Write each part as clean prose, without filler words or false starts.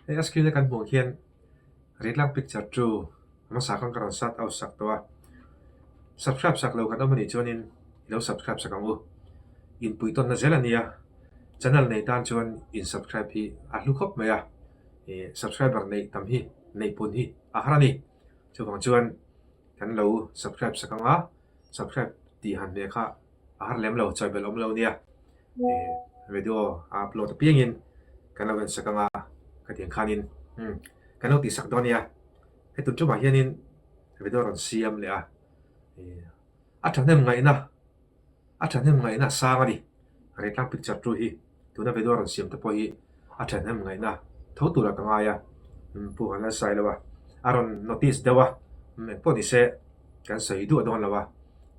Hei a screen a kan hmuh khian Retlang picture chu hmasa khan ka rawn shout out sak tawh a, subscribe sak lo kan awm anih chuanin i lo subscribe sak ang u. Inpuitawnna zel a nia, channel nei tan chuan in subscribe hi a hlu khawp mai a, ih subscriber neih tam hi neih pun hi a har a ni. Chuvang chuan kan lo subscribe sak ang a, subscribe tih han hmeh kha a har lem lo, chawibelh awm lo nia. Ih video a upload apiangin kan lo en sak ang a, khatiang khanin umm kan lo tih sak dawn nia. Hei tun tumah hianin video rawn siam leh a, ih a thahnem ngaihna a thahnem ngaihna a sang a ni. Retlang picture tu hi tuna video rawn siam te pawh hi a thahnem ngaihna tho turah ka ngai a, umm Pu Vanlal Sailo a a rawn notice deuh a, umm engpawh ni se kan sawi duah dawn lo a,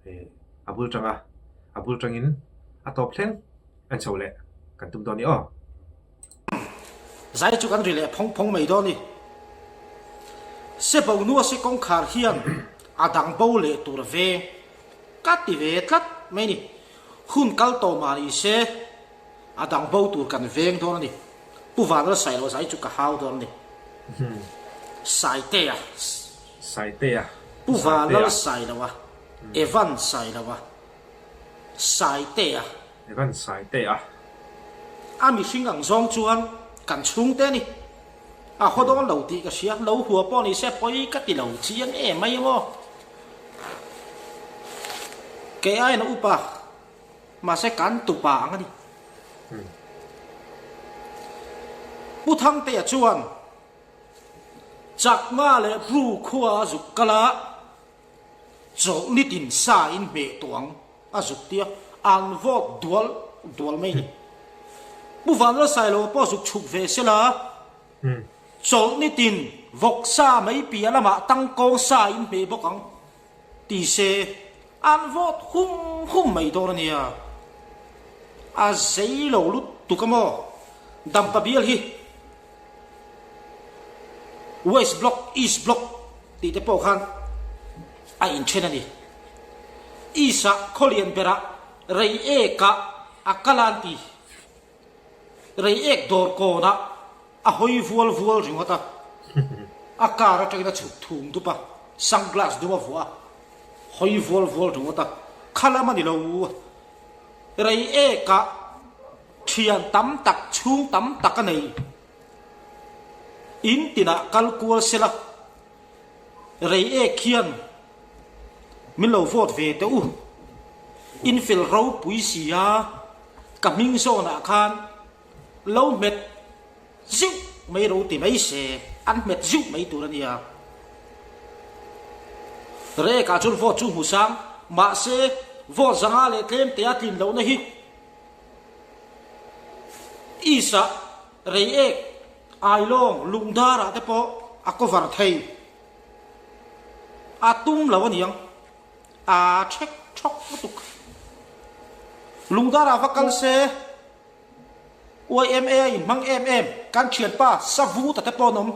ih a bul tanga a bul tangin a tawp thleng en chho leh kan tum dawn a ni aw. Zai chu kan ri leh phawng phawng mai dawn a ni. Se bo nua se kawngkhar hian a dang bo leh tur veng ka ti ve tlat mai a ni. Hun kal tawh mah ni se a dang bo tur kan veng dawn a ni. Pu Vanral Sailo zai chu ka hau dawn a ni. Saitea. Saitea. Pu Vanral Sailoa. Evan Sailoa. Saitea. Evan Saitea. A mihring ang zawng chuan kan chhungte a ni. A haw dawn lo tih ka hria. Lo hua pawh ni se pawi ka ti lo chiang em mai maw. Kei aiin a upa mahse kan tupa ang a ni. Pu Thangtea chuan Chakma leh Bru khua a zuk kal a, chawlh nitin sa in hmeh tawh ang a zuk tia an vote dual dual mai a ni. Pu Vanlalsailoa pawh zuk chhuk ve sela, chawlh nitin vawk sa mai piah lamah tangkawng sa in hmeh bawk ang ti se an vote hum hum mai dawn a nia. A zei lo lutuk a maw? Dampa bial hi West Block, East Block tih te pawh khan a inthen a ni. East-ah khawlian berah Reiek-ah a kal a an ti. Reiek dawr kawnah a hawi vual vual ringawt a, a car atangin a chhuk thum dup a, sunglass dum a vuah a, hawi vual vual ringawt a, kha lam a ni lo. Reiek-ah thian tam tak, chhung tam tak a nei. In tinah kal kual sela, Reiek hian min lo vote ve teh u. In fel ropui si a, ka hming zawnah khan lo hmet zeuh mai ro ti mai se, an hmet zeuh mai tur a nia. Reiekah chuan vote chu hmu sang, mahse vote zanga leh tlem tea tlin lohna hi East-ah Reiek, Ailawng, Lungdarah te pawh a cover thei. A tum lo aniang. A thek thawk lutuk. Lungdarah va kal se YMA a inhmang em em, kan thianpa Savuta te pawh an awm.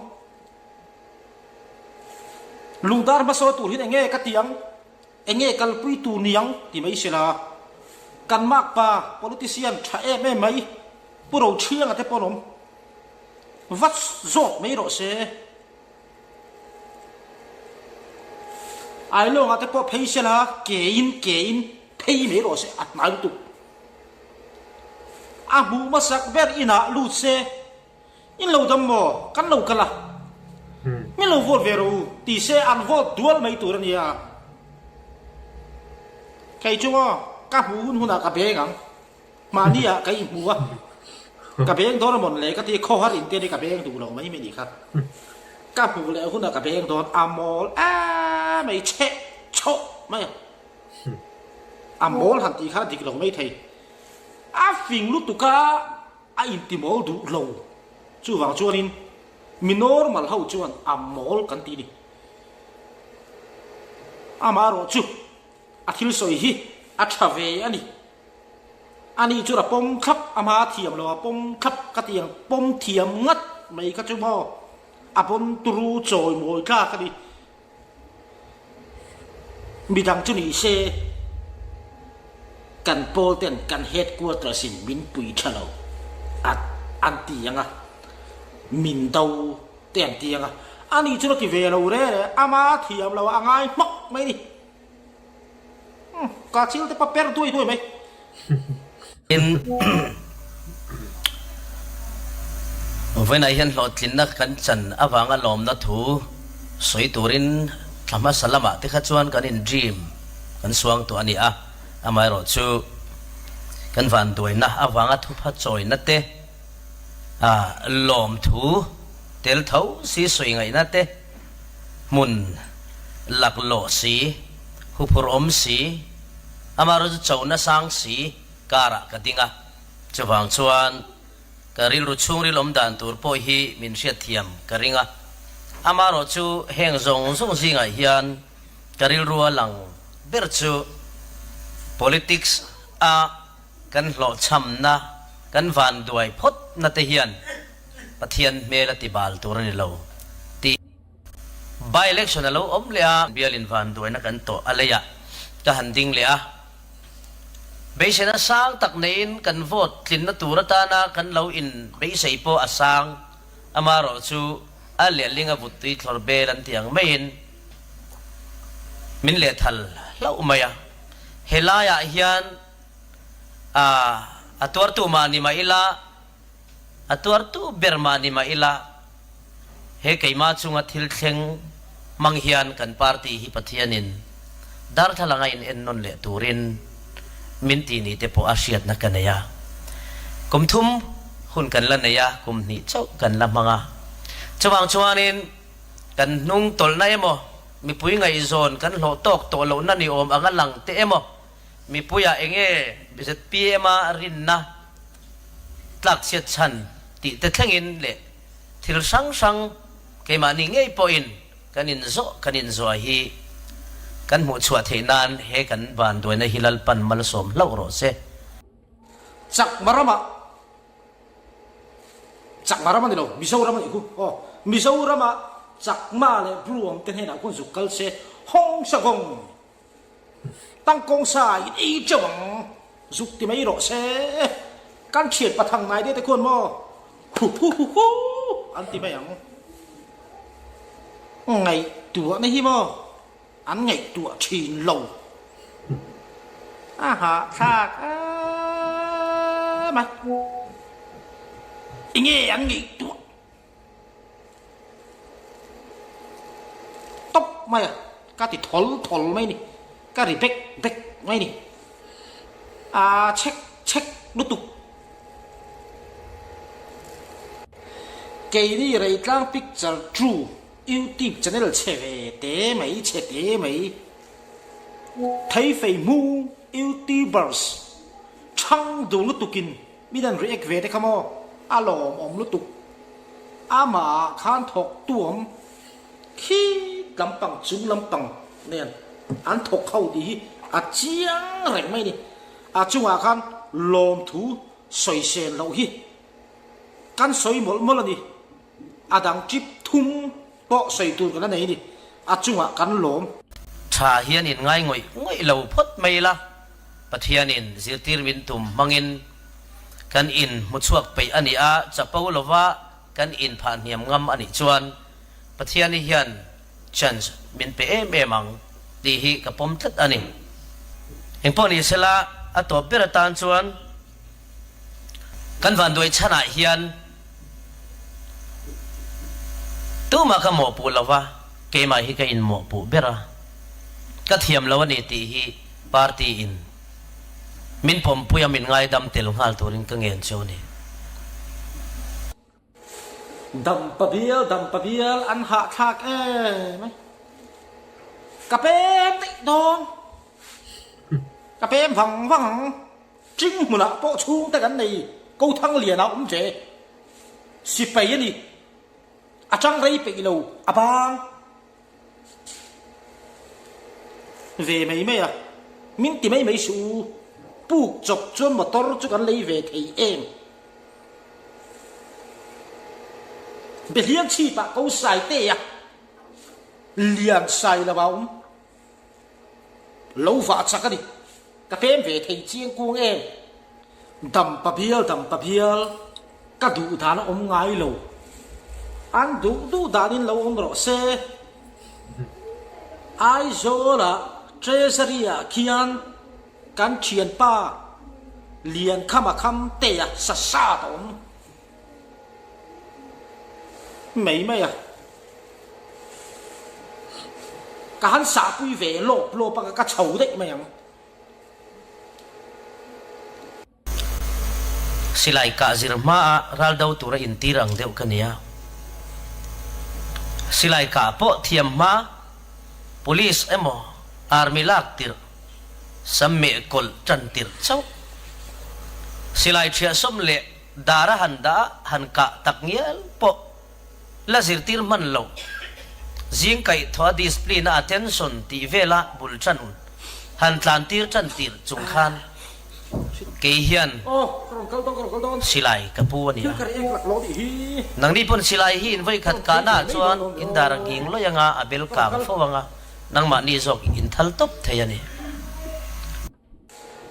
Lungdar hmasawn tur hian enge ka ti ang? Enge kalpui tur niang ti mai sela, kan makpa politician tha em em mai Pu Rochhianga te pawh an awm vat zawk mai rawh se. Ailawngah te pawh phei sela kein kein phei mai rawh se a hnai lutuk. A hmuh hmasak ber inah lut se. In lo dam maw? Kan lo kal a. Min lo vote ve rawh u ti se an vote dual mai tur a nia. Kei chu maw ka hmuh hun hunah ka beng ang. Mahni ah ka inhmu a. Ka beng dawn a mawn le ka ti khawhar in te ni ka beng duh lo mai mai nih kha. Ka hmuh leh hunah ka beng dawn a mawl em mai chheh chhawh mai a. A mawl han tih kha a dik lo mai thei. A fing lutuk a. A inti mawl duh lo. Chuvang chuanin mi normal ho chuan a mawl kan ti ni. Amaherawh chu a thil sawi hi a tha ve a ni. Ani chuan a pawm thlap, a hma thiam lo a pawm thlap ka ti ang, pawm thiam ngat mai kha chu maw a pawn turu chawi mawi tlak a ni. Midang chu ni se kan pawl ten kan headquarters in min pui tha lo a an ti ang a. Min do te an ti ang a, ani chu la ti ve lo re re, ama thiam lo a ngai hmak mai ni. Umm, ka chil te pa per duai duai mai. Tin, vawiinah hian hlawhtlinna kan chan avanga lawmna thu sawi turin thla hmasa lamah te kha chuan kan in dream kan suang tawh a ni a, amaherawhchu kan vanduaina avanga thupha chawina te, A lawmthu tel tho si sawi ngaihna te, hmun laklawh si, huphurh awm si, amaherawhchu chona sang si karah ka ding a. Chuvang chuan ka rilru chhungril awm dan tur pawh hi min hriatthiam ka ring a. Amaherawhchu heng zawng zawng zingah hian ka rilrua lang ber chu politics a Kan hlawhchhamna, kan vanduai phawtna te hian Pathian hmel a ti bal tur a ni lo tih by-election a lo awm leh a, bialin vanduaina kan tawh a leiah ka han ding leh a, beiseina sang tak neiin kan vote tlinna tur atana kan lo in beisei pawh a sang, amaherawhchu a lehling a vuttui thlawr bel an tih ang maiin min lehthal hlauh mai a, helaiah hian A, a tuartu mah ni mah ila, a tuartu ber mah ni mah ila, he keimah chunga thil thleng hmang hian kan party hi Pathianin darthlalang a in ennawn leh turin min ti ni te pawh a hriatna ka nei a. Kum thum hun kan la nei a, kum hnih chauh kan la hmang a. Chuvang chuanin kan hnung tawlhna emaw, mipui ngaihzawn kan hlawh tawk tawh lohna ni awm anga lang te emaw, Mipuiah enge zpm-a rinna tlakchhiat chhan tih te thlengin leh thil hrang hrang keimahni ngei pawhin kan inzawh kan inzuah hi kan hmuhchhuah theih nan he kan vanduaina hi Lalpan malsawm hlauh rawh se. Chakma ramah, Chakma ram a ni lo, Mizoram a nih khu aw, Mizoramah Chakma leh Bru awmte hnenah khuan zuk kal se, hawng sagawng. Tangkawng sa in ei teuh ang, zuk ti mai rawh se. Kan thian pathang ngai deuh te khuan maw hu hu hu hu an ti mai ang. Ngaihtuahna hi maw an ngaihtuah thin lo. A hahthlak em a. Enge an ngaihtuah? Tawp mai a, ka ti thawl thawl mai ni, ka ri bek bek mai ni, a chhek chhek lutuk. Keini Reitlang Picture True YouTube channel chhe ve te mai chhe te mai, Theifei hmung YouTubers thang dul lutukin Mi dan react ve te kha maw? A lawmawm lutuk. Amah ah khan thawk tu awm khi lampang chung lampang nen an thawk ho tih hi a chiang reng mai a ni. A chungah khan lawmthu sawisel loh hi kan sawi mawlh mawlh a ni. A dang trip thum pawh sawi tur kan la nei a ni. A chungah kan lawm. Tha hian in ngai ngawih ngawih lo phawt mai la, Pathianin zirtir min tum hmangin kan in hmuchhuak peih a ni a, chapo lova kan in phah hniam ngam a nih chuan Pathiani hian chance min pe em em ang tih hi ka pawm tlat a ni. Engpawh ni sela a tawp ber atan chuan Kan vanduai chhanah hian tumah ka mawhpuh lo va, keimah hi ka inmawhpuh ber a, ka thiam lo a ni tih hi party in min pawmpui a min ngaidam tel nghal turin ka ngen chu a ni. Dampa bial dampa bial an hahthlak em mai. Ka pem daih dawn. Ka pem vang vang ang. Ching hmunah pawh chhungte kan nei Kothang lianah awm ve. Sipai a ni. A chang rei peih lo a bang ve mai mai a. Min ti mai mai suh u. Puk chawp chuan motor chu kan lei ve thei em. Behliang chhipah ko sai te a lian sai lo a awm. Lo vah chak a ni. Ka pem ve thei chiang kung em. Dampa bial dampa bial ka duh dan a awm ngai lo. An duh duh danin lo awm rawh se. Aizawlah Treasury-ah khian kan thianpa Liankhama Khamtea sa sat a awm mai mai a. Ka han sahpui ve lawp lawp a, ka chho daih mai ang. Silai kah zir hmaa ral do tura intir ang deuh ka nia. Silai kah pawh thiam hma Police emaw Army lak tirh sam meh kawlh tan tirh chauh. Silai thiahsawm leh dara han dah han kah tak ngial pawh La zirtir hman lo. Zing kaihthawh a discipline a attention tih vela bul tan han tlan tir tan tir chung khan kei hian silai ka pu a ni a. Nangni pawn silai hi in vawikhat kahna ah chuan in dar a nghing lawih anga a bel kang fo anga nangmahni zawk in thal tawp thei a ni.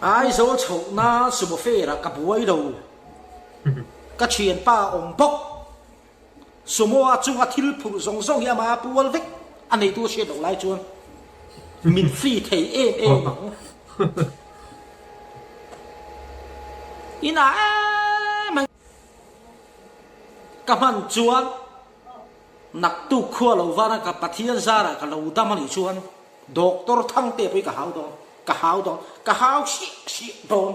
Aizawl chhohna sumo fair ah ka buai lo. Ka thianpa a awm bawk. Sumo-a chunga thil phurh zawng zawng hi ama pual vek a neitu a hriat loh lai chuan min free thei em em ang. Inah em mai ka hman chuan naktuk khua lo vana ka Pathian zarah ka lo dam a nih chuan Doctor Thangte pawh hi ka hau dawn, ka hau dawn, ka hau hriah hriah dawn.